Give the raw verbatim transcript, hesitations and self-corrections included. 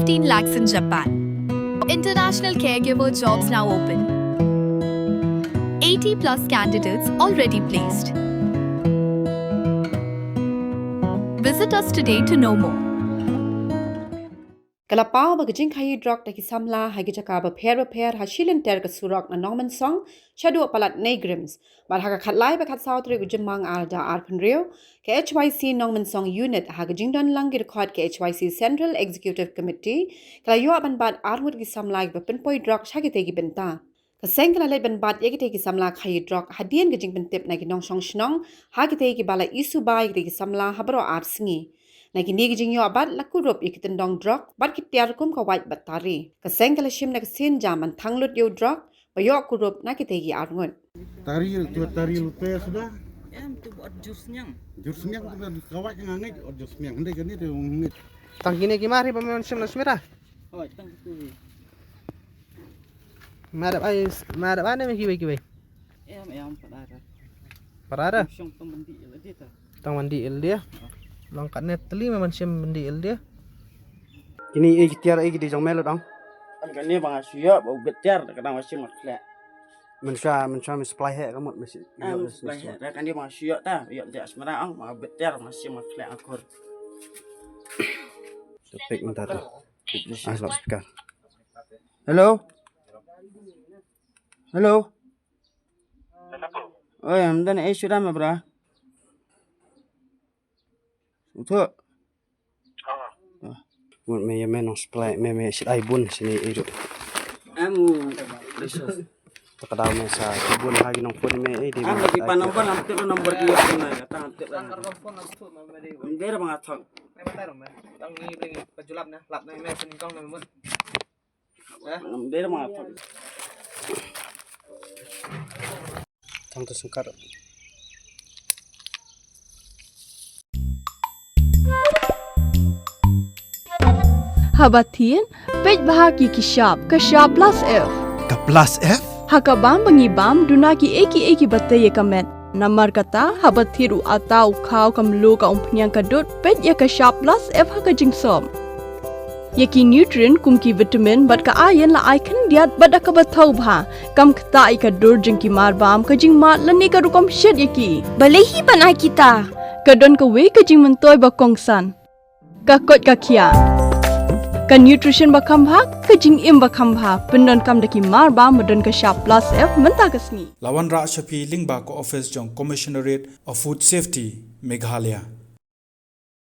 fifteen lakhs in Japan. International caregiver jobs now open. eighty plus candidates already placed. Visit us today to know more. Ka la paw ba ka jingkhaïi drok da ki samla ha ki jaka bapher bapher ha shilynter ka surok na Nongmynsong shaduh palat NEIGRIHMS. Bad ha ka khatlai bad khatsaw tarik u Jymmang arda arphew hynriew, ka H Y C Nongmynsong Unit ha ka jingdon lang ki dkhot ka H Y C Central Executive Committee ka la ïoh ban bat arngut ki samla kiba pynpoi drok sha kitei ki bynta. Ka seng ka la leit ban bat ïa kitei ki samla khaïi drok hadien ka jingpyntip na ki nongshong shnong ha kitei kiba la ïa suba ïa kitei ki samla ha baroh ar sngi. Na kine ki jingïoh bat la kurup ïa ki tyndong drok bad ki tiar kum ka wait bad tari. Ka seng ka la shim na ka sien jam ban thang lut ïa u drok ba ïoh kurup na kitei ki arngut. Tari, tu tari lute sudah. Em, tu buat jur sniang. Jur sniang tu kan kawat nga ngit, oh, jur sniang. Ndai kan ni tu ngit. Tang kine ki mari ba men sim na smira. Oh, tang tu. Mari ai, mari ai ne kiwei kiwei. Em, em, padara. Padara? Shong tang mandi lagi ta. Tang mandi el dia. Long kat ne teli memang sim mandi el dia. Kini eh tiar eh di jong melo dong. Kan kane bang asu yo, bau betiar kadang masih maklek. Mynshuwa, mynshuwa mi supply heh ka mut masi. Ah, mi supply heh. Dah kan dia masih yok ta, yok dia asmara ang, ma bet dia masih ma khlek akur. Topik minta tu. Ah, loudspeaker. Hello? Hello? Oi, amdan eh sudah ma bra? Utuk. Mut me ïa me nong supply me me shit ai bun sini iru. Em u. Ta ka daw me sa ki bun ha ki nong phone me eh di. Em lagi pa number lam tip number ki ïa na ka tang tip. Number phone lam tip me me di. Em dei bang athang. Me mata rong me. Tang ni bring pa julap na lap na me sini kong na me mut. Em dei bang athang. Tang tu sengkar. Haba thied, peit bha ki ki shap, ka shap plus F. Ka plus F? Ha ka bam ba ngi bam, duna ki ei ki ei kiba tei ïa ka met. Namar kata, haba thied u ata u khaw ka mluh ka umphniang ka dud, peit ïa ka shap plus F ha ka jingsop. Ïa ki nutrient kum ki vitamin bad ka iron la ai khyndiat bad da kaba thaw bha. Kam ktah ïa ka dur jong ki mar bam, ka jingmad lane ka rukom shet ïa ki. Balei hi ban ai kita? Ka don kawei ka jingmyntoi ba kongsan. Ka koit ka khiah. Ka nutrition ba kham bha, ka jingim ba kham bha. Pyndonkam da ki mar bam ba don ka shap plus F mynta ka sngi. La wanrah sha phi lyngba ka office jong Commissionerate of Food Safety, Meghalaya.